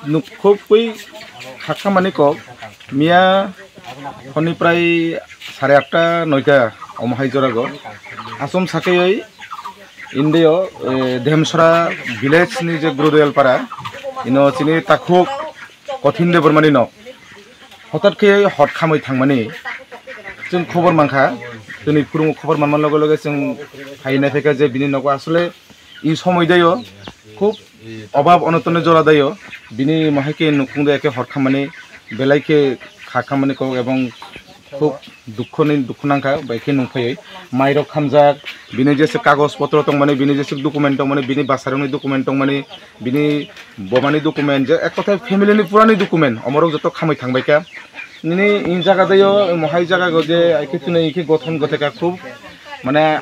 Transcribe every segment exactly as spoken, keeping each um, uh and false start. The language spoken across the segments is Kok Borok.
Nukhubwi khakhamani kok miya hwnwi prai sare atta noita omo hai jorago. Asom sakaiwi Indio, eh, Demsora village ni je Gurudoyal para, ino chini takhuk Kothin Debbarmani nok. Hothat khe hot khamwi thangmani chwng khobor mankha. Chwngni phurungo khobor manma loge loge chwng phai naiphaikha je bini nogo asole i somoi dayo khub obab onotoni jora dayo. Bini mahai khe nukhung dayo khe hot khamani belai khe kha khamani kok ebong khub dukho ni dukho nangkha bai khe nungphaiwi. Mairok khamjak, bini jese kagoj potro tongmani, bini jese document tongmani, bini bwsarokni document tongmani, bini bobani document, je ek kothai family ni purani document, omorok joto khamwi thangbaikha. Nini in jaga dayo, mohai jaga go je, aike tune ike gothon gotheka khub, mane,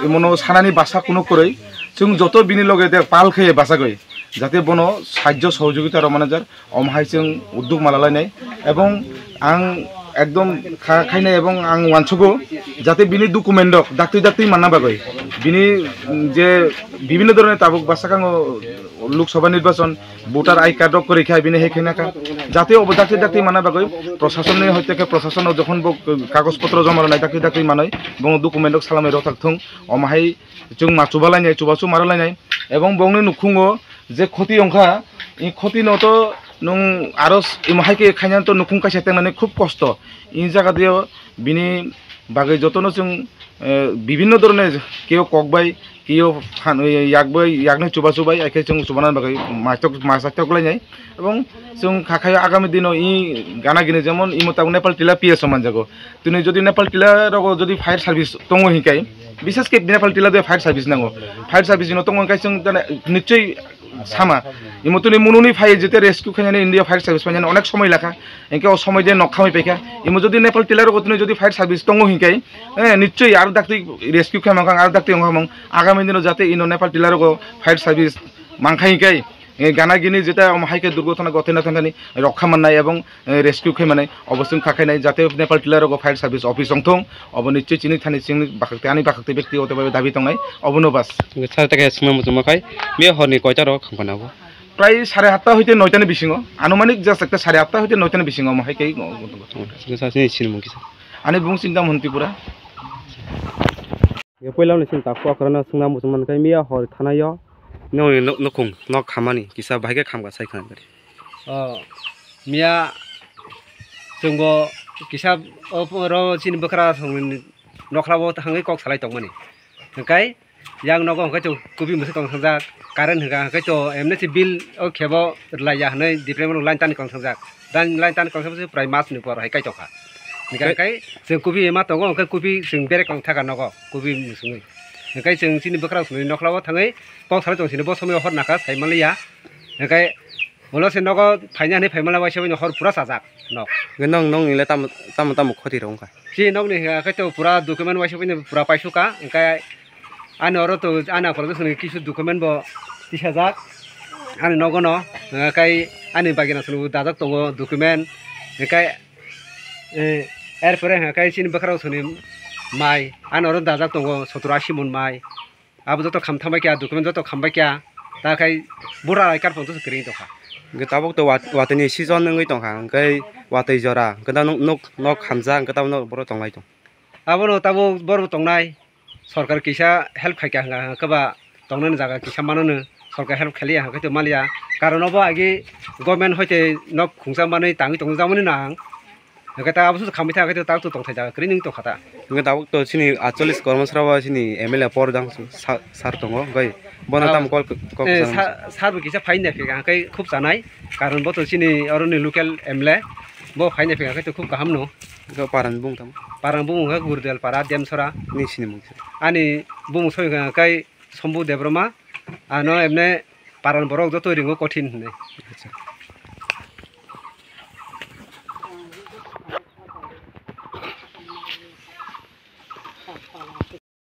imono sanani basa kuno kwrwi. Chwng joto bini loge de pal khe bachagwi, jate bono sajjo sohojogita rw manajak. Omo hai chwng udduk mala lainai, ebong ang ekdom kha khainai, ebong ang uansugo jate bini document rok daktwi daktwi manna bagwi, bini, mm, je bibhinno dhoronor tabuk bwskango Lok Sabha nirbachon voter I card rok kwrwi kha, bini hai khaina kha, jate obo daktwi daktwi manna bagwi prosasonni hoite khe prosasonno jokhon bo kagoj potro joma rwnai daktwi daktwi manwi bono document rok salamwi rw thak thung, omo hai chwng ma chuba lainai, chubachu ma rw lainai, ebong bongni nukhungo je khoti wngkha, i khoti no to nwng aro s-, imo hai khe khainani to nukhung kaisa tengnani khub kosto. I jaga deo bini bagwi jotono chwng, eh, bibhinno dhoroner keo kok bai, keo phan, eh, yak bai, yakni chubachu bai, hai khe chwng chubanani bagwi maitok, maitok lainai. Ebong chwng kha khaio agami dino i gana gini jemon imo tabuk Nepal tila P S O manjago. Tini jodi Nepal tila rogo jodi fire service tongo hinkai, bises khe Nepal tila de fire service nango. Fire service no tongo hinkai chwng jane nichoi sama. Imo tini mununi phai jete rescue khainani India fire service painani onek somoi lakha. Hinke o somoi de nok khamwi paikha. Imo jodi Nepal tila rogo tini jodi fire service tongo hinkai, eh, nichoi aro dakti rescue khaimang kha, aro dakti wngkha mong. Agami dino jate ino Nepal tila rogo fire service mankha hinkai, eh, gana gini jeta omo hai khe durgotona gothe na thangani rokha mannai ebong, eh, rescue khai mannai, obo chwng kha khainai jate Nepal tila rogo fire service office wngthung, obo nichoi chini thani chini bakhakte ani bakhakte bekti ote bai dabi tongnai, obono bas. Sa ta khe swngna muchungma khai, me horni koita rok khamkha nabo? Prai sare hatta hoite noita ni bisingo, anumanik just ekta sare hatta hoite noita ni bisingo omo hai khe. Sa sini sini mungkisa. Ani bung Chinta Mohon Tripura. Ye puila ni sin takhu akhorano swngna muchungma khai miya hor thanaio. Nokni nuk-, nukhung nok khamani kisa bahai khe khamkha sai khna. O miya chwngbo kisa o ro chini bwkhra thangni nokhlabo thangwi kok salai tongmani. Hwnkhe yang nogo hwnkhe to kubi mwswk tong thajak, current hwnkha hwnkhe to emne se bill o khebo rwlaiya hwnwi department line tani kong thajak. Dan line tani kong thajak prai mas ni por hai kai tongkha. Hwnkhe Kai- hwnkhe chwng kubi ma tongo hwnkhe kubi chwng berek kong thaka nogo kubi mwswngwi. Hwnkhe chwng chini bwkhra swnwi nokhlao thangwi kok salai tong sini bo somoi hor naka sai manliya. Hwnkhe Ulo se nogo phaina hinwi phaimala waisa bai hor pura chajak nok. Hwnkhe nong, nong nile tamo, tamo, tamo khoti rw wngkha? Chini nokni hwnkhe to pura document waisa bai pura paisuka, hwnkhe ani oro to ani aphuru swnwi kisu document bo tisajak. Ani nogo no, hwnkhe ani bagina swnwi dajak tongo document, hwnkhe, eh, er pore hwnkhe chini bwkharok swnwi mai, ani oro dajak tongo sotoro asi mon mai. Abo joto kham thangbai kha, document joto khambai kha, ta khai voter I card phano joto kwrwi tongkha. Hwnkhe tabuk to wat-, watwi ni season wngwi tongkha, hwnkhe watwi jora, hwnkhe ta nuk, nuk, nok khamjak, hwnkhe tabuk no borok tonglai tong. Abono tabuk borok tongnai, sorkar kisa help khaikha hwnkha, hwnkhe ba tongnani jaga kisa manono, sorkar help khaliya hwnkhe to maliya, karon obo agi government hoite nok khungsa manwi tangwi tongjakmani nang. Hwnkhe ta abo susu khamwi thangkhe ta tok tongthai jaga kwrwi nung tongkha ta. Hwnkhe tabuk to chini atchollis Kormosra o chini M L A por jang sa-, sar tongo, hwnkhe bono Ah, tamo call, call eh, kwchangma sa-, sar bo kisa phaina phika hwnkhe khub chanai, karon bo to chini oroni local M L A bo phaina phika hwnkhe to khub kaham no. Hwnkhe parani bumung tamo? Parani bumung hwnkhe Gurdel para, Demsora. Ni sini mung se? Ani bumung soi hwnkhe Sombu Debbarma, ano emne paran borok joto ringo kothin hinwi. Acha.